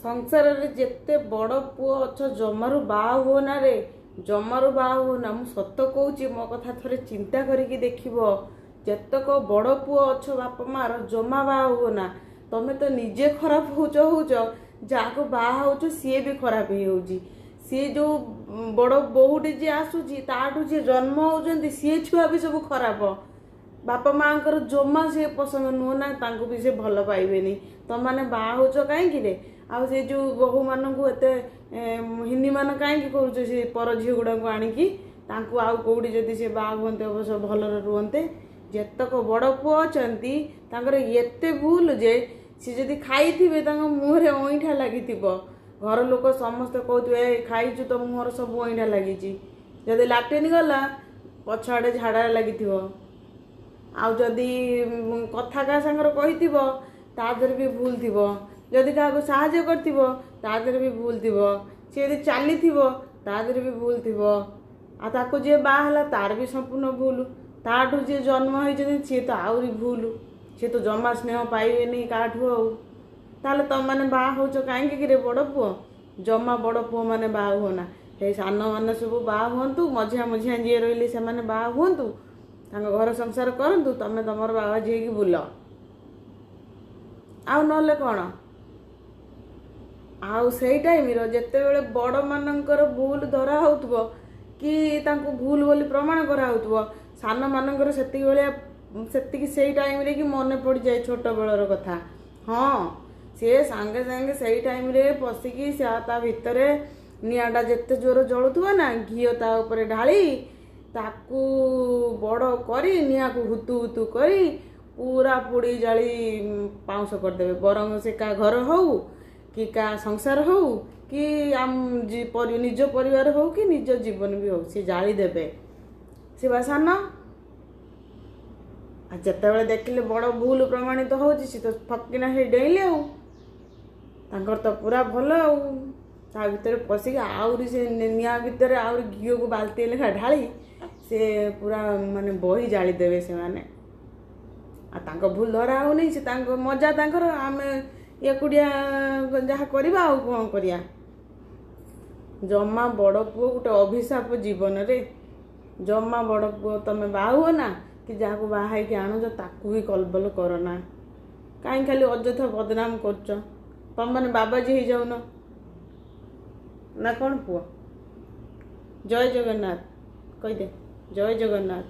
ସଂସାରରେ ଯେତେ ବଡ଼ ପୁଅ ଅଛ, ଜମାରୁ ବାହା ହୁଅ ନା ରେ, ଜମାରୁ ବାହା ହୁଅ ନା। ମୁଁ ସତ କହୁଛି, ମୋ କଥା ଥରେ ଚିନ୍ତା କରିକି ଦେଖିବ। ଯେତେକ ବଡ଼ ପୁଅ ଅଛ ବାପା ମାର, ଜମା ବାହା ହୁଅ ନା। ତମେ ତ ନିଜେ ଖରାପ ହଉଛ ହଉଛ, ଯାହାକୁ ବାହା ହଉଛ ସିଏ ବି ଖରାପ ହେଇଯାଉଛି। ସିଏ ଯୋଉ ବଡ଼ ବୋହୂଟି ଯିଏ ଆସୁଛି, ତାଠୁ ଯିଏ ଜନ୍ମ ହଉଛନ୍ତି ସିଏ ଛୁଆ ବି ସବୁ ଖରାପ। ବାପା ମାଆଙ୍କର ଜମା ସିଏ ପସନ୍ଦ ନୁହଁ ନା, ତାଙ୍କୁ ବି ସେ ଭଲ ପାଇବେନି। ତମମାନେ ବାହା ହଉଛ କାହିଁକି ରେ? ଆଉ ସେ ଯୋଉ ବୋହୂମାନଙ୍କୁ ଏତେ ହୀନିମାନ କାହିଁକି କରୁଛ? ସେ ପର ଝିଅ ଗୁଡ଼ାକୁ ଆଣିକି ତାଙ୍କୁ ଆଉ କୋଉଠି ଯଦି ସେ ବାହା ହୁଅନ୍ତେ, ଅବଶ୍ୟ ଭଲରେ ରୁହନ୍ତେ। ଯେତକ ବଡ଼ ପୁଅ ଅଛନ୍ତି, ତାଙ୍କର ଏତେ ଭୁଲ ଯେ ସେ ଯଦି ଖାଇଥିବେ, ତାଙ୍କ ମୁହଁରେ ଅଇଁଠା ଲାଗିଥିବ। ଘର ଲୋକ ସମସ୍ତେ କହୁଥିବେ, ଏ ଖାଇଛୁ ତ ମୁହଁର ସବୁ ଅଇଁଠା ଲାଗିଛି। ଯଦି ଲାଟ୍ରିନ୍ ଗଲା, ପଛଆଡ଼େ ଝାଡ଼ା ଲାଗିଥିବ। ଆଉ ଯଦି କଥା କାହା ସାଙ୍ଗରେ କହିଥିବ, ତା ଦେହରେ ବି ଭୁଲ ଥିବ। ଯଦି କାହାକୁ ସାହାଯ୍ୟ କରିଥିବ, ତା ଦେହରେ ବି ଭୁଲ ଥିବ। ସେ ଯଦି ଚାଲିଥିବ, ତା ଦେହରେ ବି ଭୁଲ ଥିବ। ଆଉ ତାକୁ ଯିଏ ବାହା ହେଲା, ତାର ବି ସମ୍ପୂର୍ଣ୍ଣ ଭୁଲ। ତାଠୁ ଯିଏ ଜନ୍ମ ହେଇଛନ୍ତି, ସିଏ ତ ଆହୁରି ଭୁଲ। ସିଏ ତ ଜମା ସ୍ନେହ ପାଇବେନି କାହାଠୁ। ଆଉ ତାହେଲେ ତମମାନେ ବାହା ହଉଛ କାହିଁକି କିରେ ବଡ଼ ପୁଅ? ଜମା ବଡ଼ ପୁଅମାନେ ବାହା ହୁଅ ନା। ସେଇ ସାନମାନେ ସବୁ ବାହା ହୁଅନ୍ତୁ, ମଝିଆ ମଝିଆ ଯିଏ ରହିଲେ ସେମାନେ ବାହା ହୁଅନ୍ତୁ, ତାଙ୍କ ଘର ସଂସାର କରନ୍ତୁ। ତମେ ତମର ବାବାଜୀ ହେଇକି ବୁଲ, ଆଉ ନହେଲେ କ'ଣ? ଆଉ ସେଇ ଟାଇମର ଯେତେବେଳେ ବଡ଼ମାନଙ୍କର ଭୁଲ ଧରା ହଉଥିବ କି ତାଙ୍କୁ ଭୁଲ ବୋଲି ପ୍ରମାଣ କରାହଉଥିବ, ସାନମାନଙ୍କର ସେତିକି ଭଳିଆ ସେତିକି ସେଇ ଟାଇମରେ କି ମନେ ପଡ଼ିଯାଏ ଛୋଟବେଳର କଥା। ହଁ, ସିଏ ସାଙ୍ଗେ ସାଙ୍ଗେ ସେଇ ଟାଇମରେ ପଶିକି ସେ ତା ଭିତରେ ନିଆଁଟା ଯେତେ ଜୋର ଜଳୁଥିବ ନା, ଘିଅ ତା ଉପରେ ଢାଳି ତାକୁ ବଡ଼ କରି ନିଆଁକୁ ହୁତୁ ହୁତୁ କରି ପୁରା ପୋଡ଼ି ଜାଳି ପାଉଁଶ କରିଦେବେ। ବରଂ ସେ କାହା ଘର ହଉ କି କାହା ସଂସାର ହଉ କି ଆମ ନିଜ ପରିବାର ହଉ କି ନିଜ ଜୀବନ ବି ହଉ, ସେ ଜାଳି ଦେବେ। ସେ ବା ସାନ। ଆଉ ଯେତେବେଳେ ଦେଖିଲେ ବଡ଼ ଭୁଲ ପ୍ରମାଣିତ ହଉଛି, ସେ ତ ଫଟକିନା ହେଇ ଡେଇଁଲେ। ଆଉ ତାଙ୍କର ତ ପୁରା ଭଲ। ଆଉ ତା ଭିତରେ ପଶିକି ଆହୁରି ସେ ନିଆଁ ଭିତରେ ଆହୁରି ଘିଅକୁ ବାଲ୍ଟିଏ ଲେଖା ଢାଳି ସେ ପୁରା ମାନେ ବହି ଜାଳିଦେବେ ସେମାନେ। ଆଉ ତାଙ୍କ ଭୁଲ ଧରା ହଉନି, ସେ ତାଙ୍କ ମଜା ତାଙ୍କର। ଆମେ ଏକୁଟିଆ ଯାହା କରିବା, ଆଉ କ'ଣ କରିବା? ଜମା ବଡ଼ ପୁଅ ଗୋଟେ ଅଭିଶାପ ଜୀବନରେ। ଜମା ବଡ଼ ପୁଅ ତମେ ବାହା ହୁଅ ନା, କି ଯାହାକୁ ବାହା ହେଇକି ଆଣୁଛ ତାକୁ ବି କଲବଲ କରନା। କାହିଁ ଖାଲି ଅଯଥା ବଦନାମ କରୁଛ? ତମମାନେ ବାବାଜୀ ହେଇଯାଉନ ନା କ'ଣ ପୁଅ? ଜୟ ଜଗନ୍ନାଥ କହିଦେ, ଜୟ ଜଗନ୍ନାଥ।